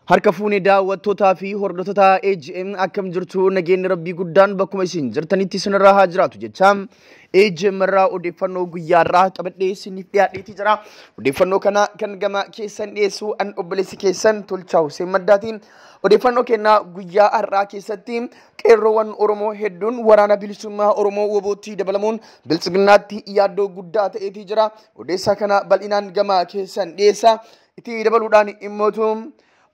Harka fuunee daawwattootaa fi hordoftoota AGM akkam jirtu nageenyi rabbii guddaan bakkuma isin jirtanitti isinirraa haa jiraatu jecha AGM irraa odeeffannoo guyyaarraa qabadhee isiniif dhiyaadheeti jira. Odeeffannoo kana kan gama keessan dhiyeessu an obboleessi keessan Tolchaa Hussein Maddaatiin. Odeeffannoo kennaa guyyaa har'aa keessatti qeerroowwan Oromoo hedduun waraana bilisummaa Oromoo WBOtti dabalamuun biltsiginnaatti yaaddoo guddaa ta'eeti jira. Odeessaa kana bal'inaan gama keessan dhiyeessa. Itti dabaluudhaan immootu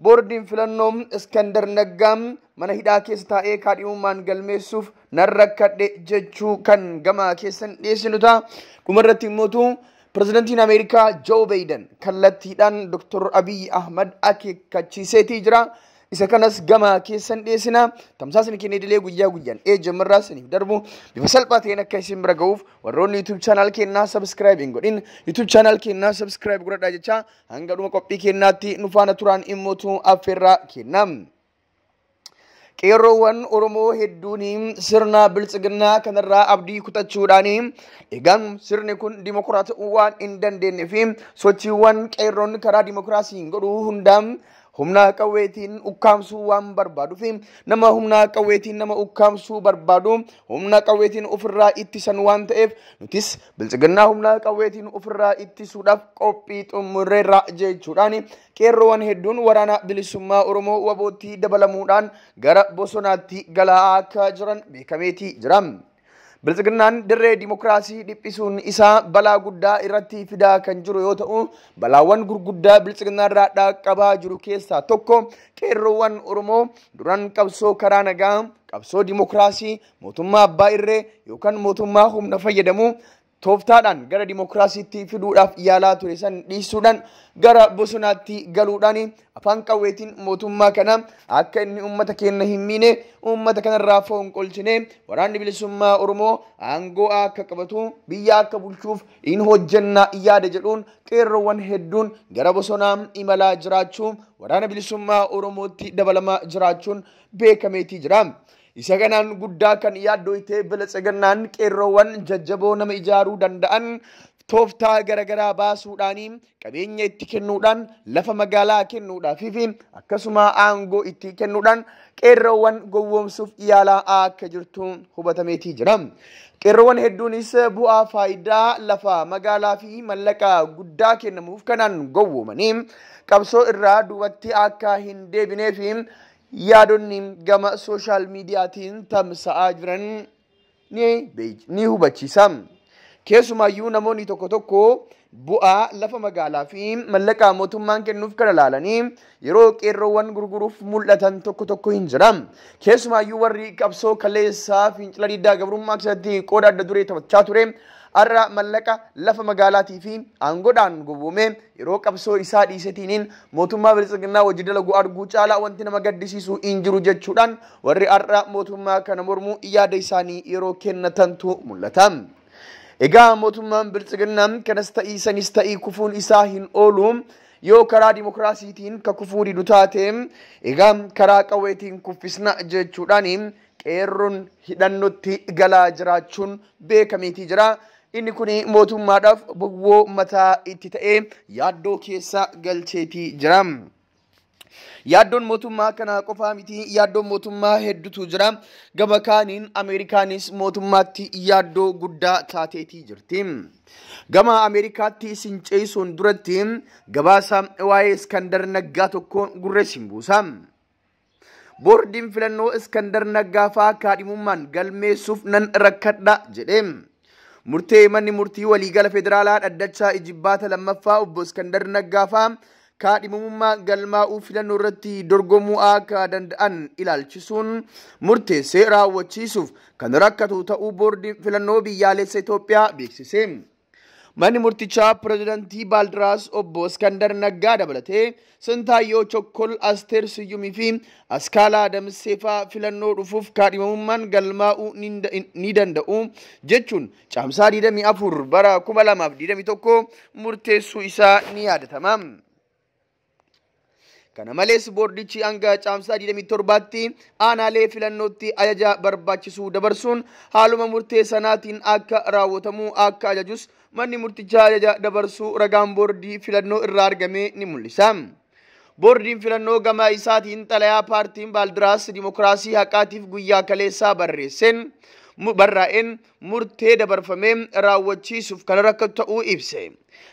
boordiin filannoo Iskandar Naggaa mana hidhaa keessa taa'ee kaadhimummaan galmeessuuf nan rakkadhe jechuu kan gama keessan dhiyeessinu ta'a. Dhumarratti immootu pirezidantiin Ameerikaa Joo Baayiden kallattiidhaan Dr. Abiy Ahmad akeekkachiiseetii jira. Isa kanas gama keessan dhiyeessina. Tamsaasni keenya idilee guyyaa guyyaan AGM irraa isiniif darbu bifa salphaa ta'een akka isin bira ga'uuf warroonni YouTube channel keenyaa subscribe hin godhin YouTube channel keenyaa subscribe godhadhaa jecha hanga dhuma qophii keenyaatti nu faana turaan immootu affeerraa kenna. Qeerroowwan Oromoo hedduun sirna biltsiginnaa kanarraa abdii kutachuudhaan egaan sirni kun dimokiraata'uu waan hin dandeenye fi sochiiwwan qeerroon karaa dimokiraasiin godhuu hundaan humna qawweetiin ukkaamsuu waan barbaaduu fi nama humna qawweetiin nama ukkaamsuu barbaadu humna qawweetiin ofirraa ittisan waan ta'eef nutis biltsiginnaa humna qawweetiin ofirraa ittisuudhaaf qophii xumurreerra jechuudhaan qeerroowwan hedduun waraana bilisummaa Oromoo WBOtti dabalamuudhaan gara bosonaatti galaa akka jiran beekameeti jira. Biltsiginnaan dirree dimokiraasii dhiphisuun isaa balaa guddaa irratti fidaa kan jiru yoo ta'u balaawwan gurguddaa biltsiginnaa irraa dhaqqabaa jiru keessaa tokko qeerroowwan Oromoo duran qabsoo karaa nagaa qabsoo dimokiraasii mootummaa abbaa irree yookaan mootummaa humna fayyadamu tooftaadhaan gara dimokiraasiitti fiduudhaaf yaalaa ture san dhiisuudhaan gara bosonaatti galuudhaan afaan qawweetiin mootummaa kana akka inni uummata keenya hin miine uummata kanarraa foon qolchine waraanni bilisummaa Oromoo aangoo akka qabatu biyya akka bulchuuf in hojjenna yaada jedhuun qeerroowwan hedduun gara bosonaa imalaa jiraachuu waraana bilisummaa Oromootti dabalamaa jiraachuun beekameetii jira. Isa kanaan guddaa kan yaaddoo itee biltsiginnaan qeerroowwan jajjaboo nama ijaaruu danda'an tooftaa garaagaraa baasuudhaan qabeenya itti kennuudhaan lafa magaalaa kennuudhaaf fi akkasuma aangoo itti kennuudhaan qeerroowwan gowwoomsuuf yaalaa akka jirtu hubatameetii jira. Qeerroowwan hedduunis bu'aa faayidaa lafa magaalaa fi mallaqa guddaa kennamuuf kanaan gowwoomanii qabsoo irraa duubatti akka hin deebinee fi yaadonni gama sooshaal miidiyaatiin tamsa'aa jiran ni hubachiisa. Keessumaayyuu namoonni tokko tokko bu'aa lafa magaalaa fi mallaqa mootummaan kennuuf kana ilaalanii yeroo qeerroowwan gurguruuf mul'atan tokko tokko hin jiran. Keessumaayyuu warri qabsoo kaleessaa fincila diddaa gabrummaa keessatti qooda adda duree taphachaa ture har'a mallaqa lafa magaalaatii fi aangoodhaan gowwoomee yeroo qabsoo isaa dhiisetiin mootummaa biltsiginnaa hojii dalagu arguu caalaa wanti nama gaddisiisu hin jiru jechuudhaan warri har'a mootummaa kana mormuu yaada isaanii yeroo kennatantu mul'ata. Egaa mootummaan biltsiginnaa kanas ta'ii sanis ta'ii kufuun isaa hin oolu yoo karaa dimokiraasiitiin ka kufuu didu taate egaa karaa qawweetiin kuffisna jechuudhaan qeerroon hidhannootti galaa jiraachuun beekameetii jira. Inni kun mootummaadhaaf bowwoo mataa itti ta'ee yaaddoo keessa galcheetii jira. Yaaddoon mootummaa kana qofaa miti yaaddoon mootummaa hedduutu jira. Gama kaaniin Ameerikaanis mootummaatti yaaddoo guddaa taateetii jirti. Gama Ameerikaatti isin ce'isuun duratti gabaasa waa'ee Iskandar Naggaa tokko gurra isin buusa. Boordiin filannoo Iskandar Naggaa fa'aa kaadhimummaan galmeessuuf nan rakkadha jedhe. Murtee manni murtii waliigala federaalaa dhaddachaa ijibbaata lammaffaa obbo Iskandar Naggaa fa'aa kaadhimummaa galmaa'uu filannoo irratti dorgomuu akka danda'an ilaalchisuun murteessee raawwachiisuuf kan rakkatu ta'uu boordiin filannoo biyyaalessa Itoophiyaa beeksise. Manni murtichaa pirezidantii Baaldiraas obbo Iskandar Naggaa dabalatee Sintaayyoo Chokkol Asteer Siyyumii fi Askaalaa Damseefaa filannoo dhufuuf kaadhimamummaan galmaa'uu ni danda'u jechuun caamsaa 24 bara 2021 murteessuu isaa ni yaadatama. Kana malees boordichi hanga caamsaa 27tti aanaalee filannootti ajaja barbaachisuu dabarsuun haaluma murtee sanaatiin akka raawwatamu akka ajajus manni murtichaa ajaja dabarsuu ragaan boordii filannoo irraa argame ni mul'isa. Boordiin filannoo gama isaatiin xalayaa paartiin Baaldiraas Dimookiraasii Haqaatiif guyyaa kaleessaa barreesseen barraa'een murtee dabarfamee raawwachiisuuf kan rakkatu ta'uu ibse.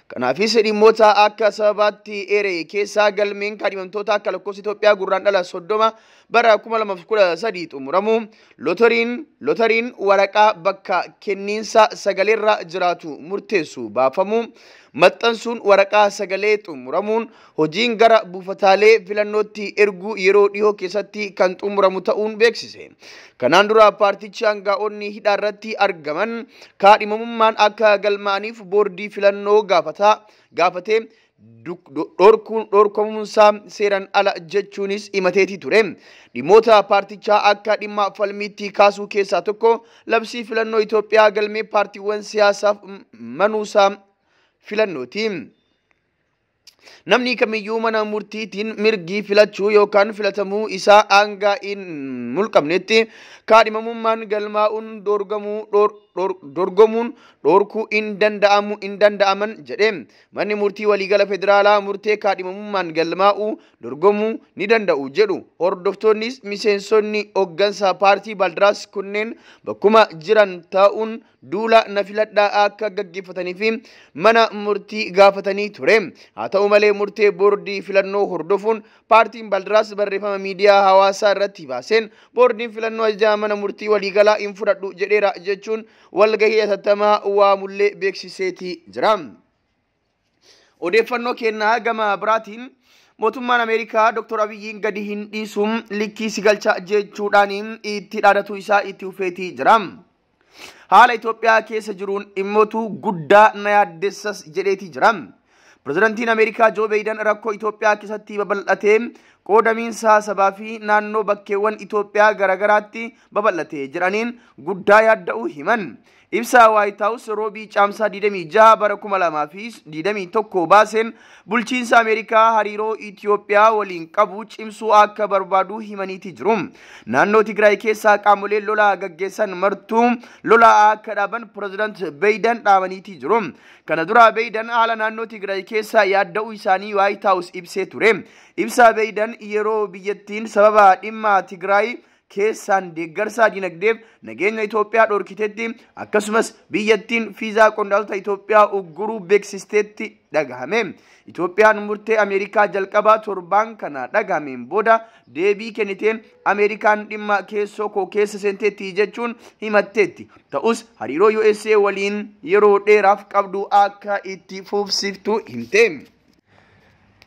Kanaafis dhimmoota akka sababaatti eere keessaa galmeen kaadhimamtoota akka lakkoofsa Itoophiyaa gurraandhala 30 bara 2013 xumuramu, lotariin waraqaa bakka kenniinsa sagaleerra jiraatu murteessu baafamu, maxxansuun waraqaa sagalee xumuramuun hojiin gara buufataalee filannootti erguu yeroo dhihoo keessatti kan xumuramu ta'uun beeksise. Kanaan dura paartichi aangaa'onni hidhaarratti argaman kaadhimamummaan akka galmaa'aniif boordii filannoo gaafatee dhorkamuunsaa seeraan ala jechuunis himateeti ture. Dhimmoota paartichaa akka dhimma falmiitti kaasuu keessaa tokko labsii filannoo Itoophiyaa galmee paartiiwwan siyaasaaf manuusaa filannooti. Namni kamiyyuu mana murtiitiin mirgi filachuu yookaan filatamuu isaa hanga hin mulqamnetti kaadhimamummaan galmaa'uun dorgomuun dhorkuu hin danda'amu hin danda'aman jedhe. Manni murtii waliigala federaalaa murtee kaadhimamummaan galmaa'uu dorgomuu ni danda'u jedhu. Hordoftoonnis miseensonni hooggansa paartii Baaldiraas kunneen bakkuma jiran taa'uun duula na filadhaa akka gaggeeffatanii fi mana murtii gaafatanii ture. Haa ta'u malee murtee boordii filannoo hordofuun paartiin Baaldiraas barreeffama miidiyaa hawaasaa irratti baaseen boordiin filannoo ajaja mana murtii waliigalaa hin fudhadhu jedheera jechuun walgahii hatattamaa waamullee beeksiseeti jira. Odeeffannoo kennaa gama biraatiin mootummaan Ameerikaa Dr. Abiyyiin gadi hin dhiisuun likkii si galcha jechuudhaan itti dhaadatu isaa itti ufeetii jira. Haala Itoophiyaa keessa jiruun dhimmootu guddaa na yaaddessas jedheeti jira. Pirezidantiin Ameerikaa Joo Baayiden rakkoo Itoophiyaa keessatti babal'atee qoodamiinsa sabaa fi naannoo bakkeewwan Itoophiyaa garaagaraatti babal'atee jedhaniin guddaa yaadda'uu himan. Ibsa White House roobii caamsaa 26 bara 2021 baaseen bulchiinsa Ameerikaa hariiroo Itoophiyaa waliin qabu cimsuu akka barbaadu himaniiti jiru. Naannoo Tigraay keessaa qaamoleen lolaa gaggeessan martuu lolaa akka dhaaban Pireezidant Baayiden dhaabaniiti jiru. Kana dura Baayiden haala naannoo Tigraay keessaa yaadda'uu isaanii White House ibsee ture. Ibsa Baayiden yeroo biyyattiin sababa dhimma Tigraay keessaan deeggarsa dinagdeef nageenya Itoophiyaa dhorkitetti akkasumas biyyattiin fiizaa qondaaltota Itoophiyaa ugguruu beeksisteetti dhagahame. Itoophiyaan murtee Ameerikaa jalqabaa torbaan kana dhagahameen booda deebii kenniteen Ameerikaan dhimma keessoo koo keessa seenteetti jechuun himatteetti. Ta'us hariiroo USA waliin yeroo dheeraaf qabdu akka itti fufsiiftu himte.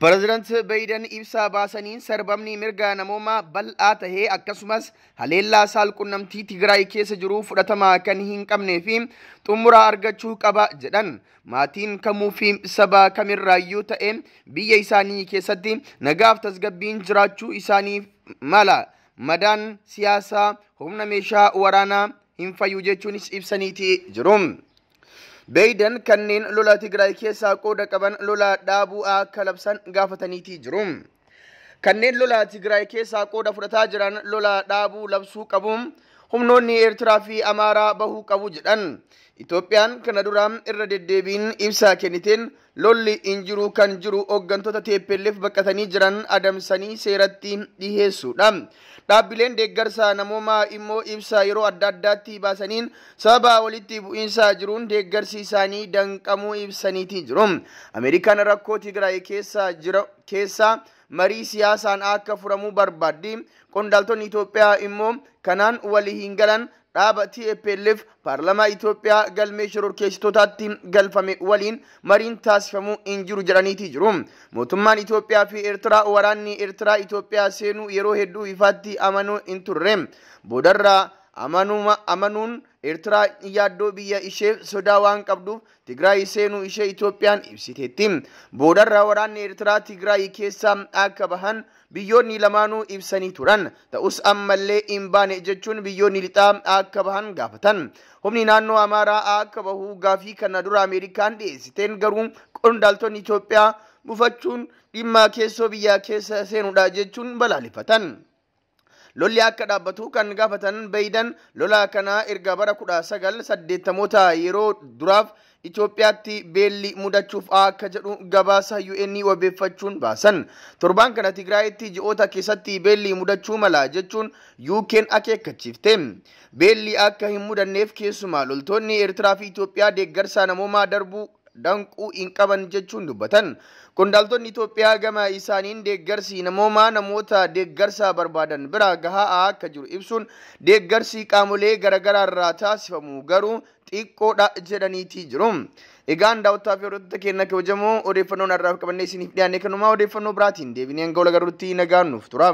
Pireezidant Baayiden ibsa baasaniin sarbamni mirga namoomaa bal'aa tahee akkasumas haleellaa saalqunnamtii Tigraay keessa jiru fudhatama kan hin qabnee fi xumura argachuu qaba jedhan. Maatiin kamuu fi saba kamirraayyuu ta'e biyya isaanii keessatti nagaaf tasgabbiin jiraachuu isaaniif mala. Madaan siyaasaa humna meeshaa waraanaa hin fayyu jechuunis ibsaniiti jiru. Baayiden kanneen lola Tigraay keessaa qooda qaban lola dhaabuu akka labsan gaafataniiti jiru. Kanneen lola Tigraay keessaa qooda fudhataa jiran lola dhaabuu labsuu qabu. Humnoonni Eertiraa fi Amaaraa bahuu qabu jedhan. Itoophiyaan kana dura irra deddeebiin ibsa kenniteen lolli hin jiru kan jiru hooggantoota TPLF baqatanii jiran adamsanii seeratti dhiheessuudha. Dhaabbileen deeggarsa namoomaa immoo ibsa yeroo adda addaatti baasaniin sababa walitti bu'iinsa jiruun deeggarsi isaanii danqamuu ibsaniiti jiru. Ameerikaan rakkoo Tigraay keessa marii siyaasaan akka furamuu barbaaddi. Qondaaltonni Itoophiyaa immoo kanaan walii hin galan. Dhaaba TPLF paarlamaa Itoophiyaa galmee shororkeessitootaatti galfame waliin mariin taasifamuu hin jiru jedhaniiti jiru. Mootummaan Itoophiyaa fi Eertiraa waraanni Eertiraa Itoophiyaa seenuu yeroo hedduu ifaatti amanuu hin turre. Boodarraa amanuun Eertiraa yaaddoo biyya isheef sodaa waan qabduuf Tigraay seenuu ishee Itoophiyaan ibsiteetti. Boodarraa waraanni Eertiraa Tigraay keessaa akka bahan biyyoonni lamaanuu ibsanii turan. Ta'us ammallee hin baane jechuun biyyoonni lixaa akka bahan gaafatan. Humni naannoo Amaaraa akka bahu gaafii kana dura Ameerikaan dhiyeessiteen garuu qondaaltonni Itoophiyaa buufachuun dhimma keessoo biyyaa keessa seenuudha jechuun balaaleffatan. Lolli akka dhaabbatu kan gaafatan Baayiden lola kana erga bara 1980moota yeroo duraaf Itoophiyaatti beelli mudachuuf akka jedhu gabaasa UN wabeeffachuun baasan. Torbaan kana Tigraayitti ji'oota keessatti beelli mudachuu mala jechuun UK'n akeekkachiifte. Beelli akka hin mudanneef keessumaa loltoonni Eertiraa fi Itoophiyaa deeggarsa namoomaa darbuu danquu hin qaban jechuun dubbatan. Qondaaltonni Itoophiyaa gama isaaniin deeggarsi namoomaa namoota deeggarsa barbaadan bira gahaa akka jiru ibsuun deeggarsi qaamolee garaagaraa irraa taasifamu garuu xiqqoodha jedhaniitii jiru. Egaan daawwattoota fi hordoftoota keenya kabajamoo, odeeffannoon har'aaf qabannee isiniif dhiyaanne kanumaa. Odeeffannoo biraatiin deebinee hanga wal agarruutti nagaan nuuf tura.